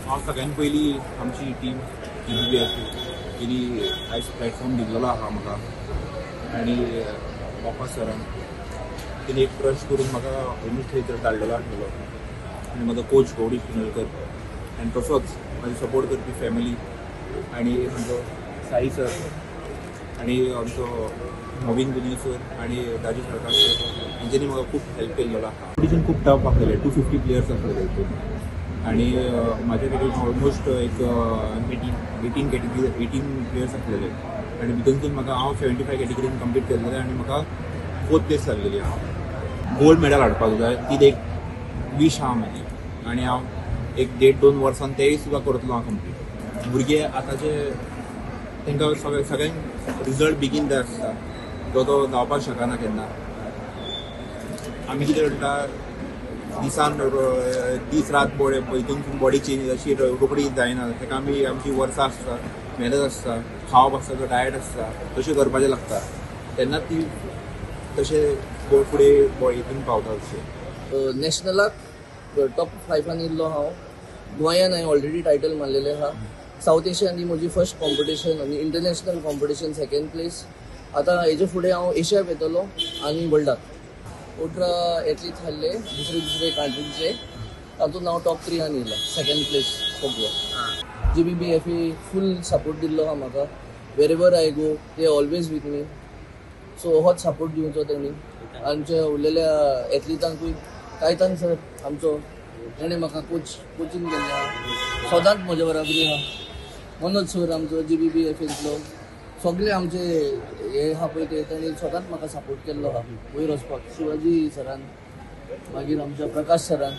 हांव सगळ्यान पयलीं आमची टीम GBBF तिणी आयज प्लॅटफॉर्म दिल्लो आहा म्हाका आनी बाप्पा सरान तिणी एक ट्रस्ट करून म्हाका ऑलमोस्ट थंयसर धाडलेलो आसलेलो आनी म्हजो कोच गौरी पिनलकर आनी तसोच म्हाजी सपोर्ट करपी फॅमिली आनी म्हजो साई सर आनी आमचो नवीन गुनी सर आनी राजू सरकार सर हेंच्यांनी म्हाका खूब हेल्प केल्लो आहा. कॉम्पिटिशन खूब टफ आसलेलें, 250 प्लेयर्स आसलेले हितून आनी म्हाज्या कॅटेगरीन ऑलमोस्ट एक 18 कॅटेगरी 18 प्लेयर्स आसलेले आनी भितून म्हाका हांव 75 कॅटेगरीन कंप्लीट केल्लें आनी म्हाका 4th place लागलेली आहा. गोल्ड मेडल हाडपाक जाय ती एक वीश आहा म्हाजी आनी हांव एक 1.5-2 वर्सान तेय सुद्दां करतलो हांव कंप्लीट. भुरगे आतांचे तांकां सगळ्यांक रिजल्ट बेगीन जाय आसता, तो तो जावपाक शकना केन्ना. आमी कितें करता दिसान दीस रात हितून बॉडी चेंज अशी रोखडी जायना, ताका आमी आमची वर्सां आसता, मेहनत आसता, खावप आसता, तो डायट आसता, तशें करपाचें लागता तेन्ना ती तशें फुडें हितून पावता. तशें नॅशनलाक टॉप 5 येयल्लो हांव. गोंयान हांवें ऑलरेडी टायटल मारलेलें आहा. सावथ एशियान ही म्हजी फर्स्ट कॉम्पिटिशन आनी इंटरनॅशनल कॉम्पिटिशन 2nd place. आतां हेजे फुडें हांव एशियाक वयतलो आनी वर्ल्डाक. 18 एथलीट आहले दुसरे दुसरे कंट्रीचे, तातूंत हांव टॉप 3 येयला, 2nd place सगळो. GBBF फूल सपोर्ट दिल्लो आहा म्हाका. Wherever I go they always with me. So होच सपोर्ट दिवचो तेणी आमच्या उरलेल्या एथलिटांकूय. कायतान सर आमचो, तेणें म्हाका कोचिंग केल्लें आहा, सदांच म्हज्या बराबरी आहा. मनोज सर आमचो GBBF सगळे आमचे हे आहा पळय ते तेणी सदांच म्हाका सपोर्ट केल्लो आहा वयर वचपाक. शिवाजी सरान, मागीर आमच्या प्रकाश सरान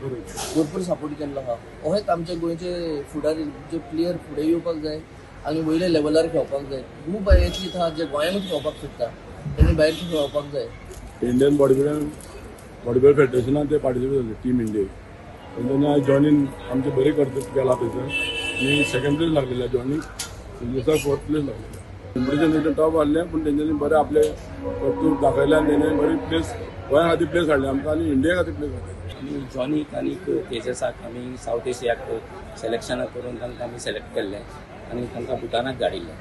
भरपूर सपोर्ट केल्लो आहा. अहेच आमच्या गोंयचे फुडारी जे प्लेयर फुडें येवपाक जाय आनी वयल्या लेवलार खेळपाक जाय. खूब एथलीट आहा जे गोंयांतूच खेळपाक सोदता, तेणी भायर खेळपाक जाय. इंडियन बॉडीबिल्डर फेडरेशनान ते पार्टिसिपेट जाले टीम इंडिया. तेंच्यांनी आयज जॉनीन आमचे बरें करत गेला थंयसर आनी 2nd place लागलेले जॉनीक, तेंच्या 4th place लागलेले. कॉम्पिटिशन तेंचे टॉप आहलें पूण तेंच्यांनी बरें आपलें कर्तृत्व दाखयलें आनी तेणें बरी प्लेस गोंया खातीर प्लेस हाडली आमकां आनी इंडिया खातीर प्लेस हाडली. आनी जॉनीक आनी तेजसाक आमी सावथ एशियाक सिलेक्शनाक करून तांकां आमी सिलेक्ट केल्लें आनी तांकां भुतानाक धाडिल्लें.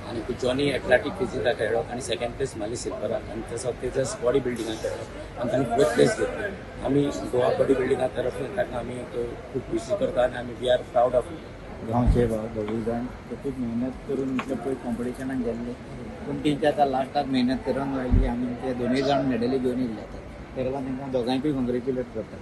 आनी जॉनी एथलेटीक फिजिकाक खेळ्ळो आनी 2nd place मारली सिल्वराक आनी तसो तेजस बॉडी बिल्डिंगाक खेळ्ळो आनी तांणी 4th place घेतली. आमी गोवा बॉडी बिल्डिंगा तरफ ताका आमी खूब खुशी करता आनी आमी we are proud of. गांवचे भाव दोगूय जाण ते खूब मेहनत करून इतले पळय कॉम्पिटिशनाक गेल्ले, पूण तेंचे आतां लास्टाक मेहनत करून आयली आनी ते दोनूय जाण मेडली घेवन येयल्ले आतां. ताका लागून तांकां दोगांयकूय कॉंग्रेच्युलेट करता.